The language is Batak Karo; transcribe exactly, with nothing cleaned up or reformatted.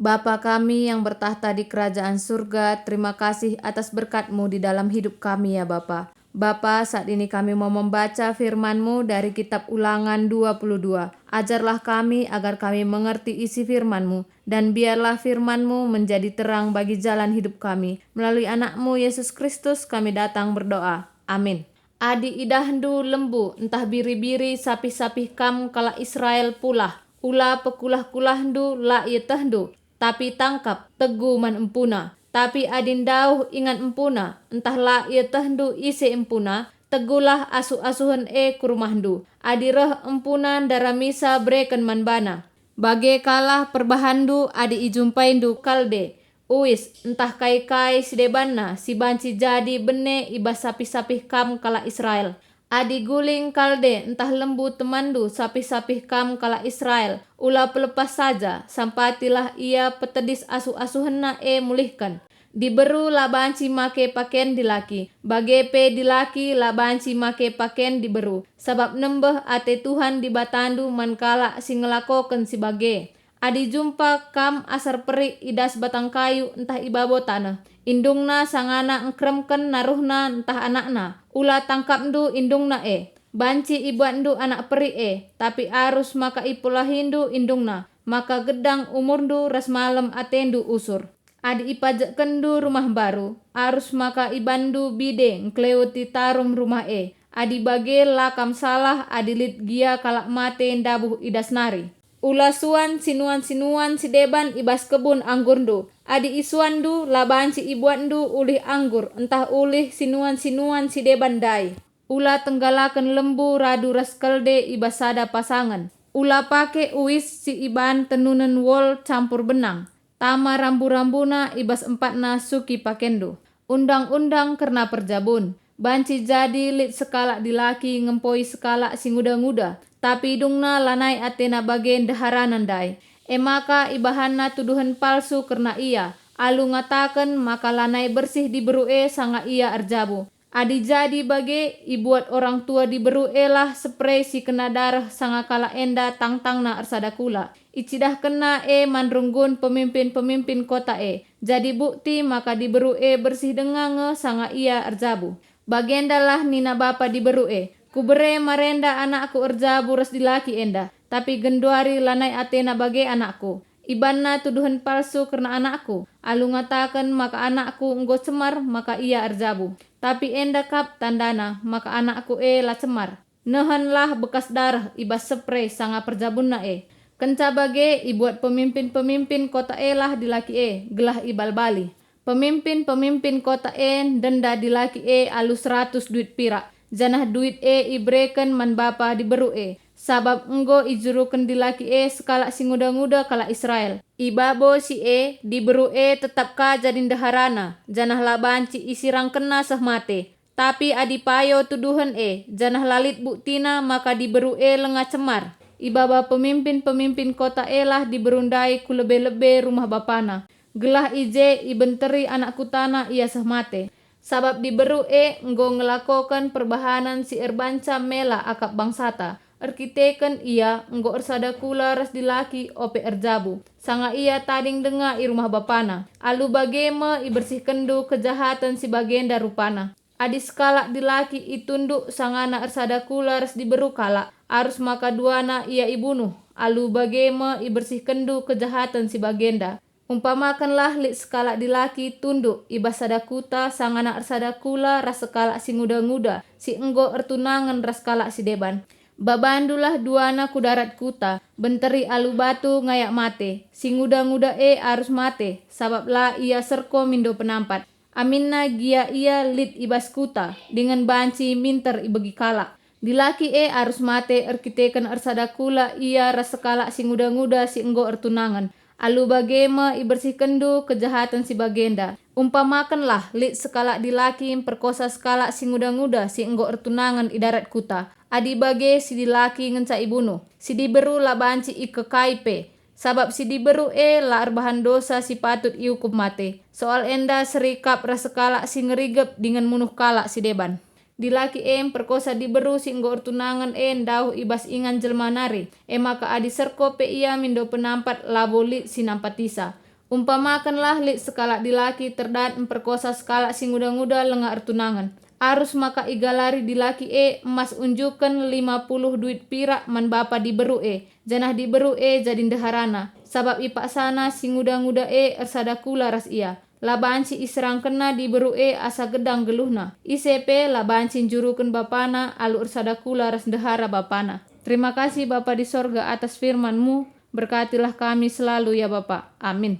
Bapa kami yang bertakhta di kerajaan surga, terima kasih atas berkat-Mu di dalam hidup kami, ya Bapa. Bapa, saat ini kami mau membaca firman-Mu dari kitab Ulangan dua puluh dua. Ajarlah kami agar kami mengerti isi firman-Mu, dan biarlah firman-Mu menjadi terang bagi jalan hidup kami. Melalui Anak-Mu, Yesus Kristus, kami datang berdoa. Amin. Adi idahndu lembu ntah biri-biri sapih-sapih kam kalak Israel pulah, ula pekulah-kulahndu, la ietehndu, tapi tangkap, tegu man empuna. Tapi adi ndauh ingan empuna, ntah la ietehndu ise empuna, tegulah asuh-asuhen e ku rumahndu. Adi reh empuna ndaramisa, bereken man bana. Bage kalah perbahanndu adi ijumpaindu kalde, uis, ntah kai-kai si debanna si banci jadi bene i bas sapih-sapih kam kalak Israel. Adi guling kalde ntah lembu temanndu sapih-sapih kam kalak Israel, ula pelepas saja, sampatilah ia petedis asuh-asuhenna e mulihken. Diberu la banci make paken dilaki, bage pe dilaki la banci make paken diberu, sabap nembeh ate Tuhan Dibatandu man kalak si ngelakoken si bage. Adi jumpa kam asar perik i das batang kayu ntah i babo taneh, indungna sangana engkeremken naruhna ntah anakna, ula tangkapndu indungna e. Banci ibuatndu anak perik e, tapi arus maka ipulahindu indungna, maka gedang umurndu ras malem atendu usur. Adi ipajekkenndu rumah mbaru, arus maka ibanndu bide ngkeleweti tarum rumah e. Adi bage la kam salah adi lit gia kalak mate ndabuh i das nari. Ula suan sinuan-sinuan si deban i bas kebun anggurndu. Adi isuanndu, la banci ibuatndu ulih anggur ntah ulih sinuan-sinuan si deban ndai. Ula tenggalaken lembu radu ras kelde i bas sada pasangen. Ula pake uis si iban tenunen wol campur benang. Tama rambu-rambuna i bas empatna suki pakenndu. Undang-undang kerna perjabun. Banci jadi lit sekalak dilaki ngempoi sekalak si nguda-nguda, tapi dungna lanai atena bage ndeharana ndai. E maka ibahanna tuduhen palsu kerna ia, alu ngataken maka lanai bersih diberu e sanga ia erjabu. Adi jadi bage, ibuat orang tua diberu e lah sepre si kena dareh sanga kalak enda tangtangna ersada kula. Icidahkenna e man runggun pemimpin-pemimpin kota e. Jadi bukti maka diberu e bersih denga nge sanga ia erjabu. Bagendalah nina bapa diberu e, "Kubere marenda anakku erjabu ras dilaki enda, tapi genduari lanai atena bage anakku. Ibanna tuduhen palsu kerna anakku, alu ngataken maka anakku enggo cemar maka ia erjabu. Tapi enda kap tandana maka anakku e la cemar. Nehenlah bekas dareh i bas sepre sanga perjabunna e." Kenca bage, ibuat pemimpin-pemimpin kota e lah dilaki e, gelah ibalbali. Pemimpin-pemimpin kota e ndenda dilaki e alu seratus duit pirak, janah duit e ibereken man bapa diberu e, sabap enggo ijuruken dilaki e sekalak si nguda-nguda kalak Israel. I babo si e, diberu e tetap ka jadi ndeharana, janah la banci isirangkenna seh mate. Tapi adi payo tuduhen e, janah la lit buktina maka diberu e langa cemar, ibaba pemimpin-pemimpin kota e lah diberu ndai ku lebe-lebe rumah bapana, gelah i je ibenteri anak kutana ia seh mate. Sabap diberu e enggo ngelakoken perbahanen si erbanca mela akap bangsata, erkiteken ia enggo ersada kula ras dilaki ope erjabu, sanga ia tading denga i rumah bapana. Alu bage me ibersihkenndu kejahaten si bagenda rupana. Adi sekalak dilaki itunduk sangana ersada kula ras diberu kalak, arus maka duana ia ibunuh. Alu bage me ibersihkenndu kejahaten si bagenda. Umpamakenlah lit sekalak dilaki tunduk i bas sada kuta sangana ersada kula ras sekalak si nguda-nguda si enggo ertunangen ras kalak si deban. Babandulah duana ku darat kuta, benteri alu batu ngayak mate. Si nguda-nguda e arus mate, sabap la ia serko mindo penampat. Aminna gia ia lit i bas kuta, dingen banci minter ibegi kalak. Dilaki e arus mate erkiteken ersada kula ia ras sekalak si nguda-nguda si enggo ertunangen. Alu bage me ibersihkenndu kejahaten si bagenda. Umpamakenlah lit sekalak dilaki mperkosa sekalak si nguda-nguda si enggo ertunangen i darat kuta. Adi bage, si dilaki ngenca ibunuh, si diberu la banci ikekai pe. Sabap si diberu e la erbahan dosa si patut iukum mate. Soal enda seri kap ras sekalak si ngerigep dingen munuh kalak si deban. Dilaki e mperkosa diberu si enggo ertunangen e ndauh i bas ingan jelma nari, e maka adi serko pe ia mindo penampat labo lit si nampatisa. Umpamakenlah lit sekalak dilaki terdat mperkosa sekalak si nguda-nguda langa ertunangen. Arus maka igalari dilaki e emas unjuken lima puluh duit pirak man bapa diberu e, janah diberu e jadi ndeharana, sabap ipaksana si nguda-nguda e ersada kula ras ia. La banci iserangkenna diberu e asa gedang geluhna. Ise pe la banci njuruken bapana alu ersada kula ras ndehara bapana. Terima kasih Bapa di sorga atas firman-Mu. Berkatilah kami selalu ya Bapa. Amin.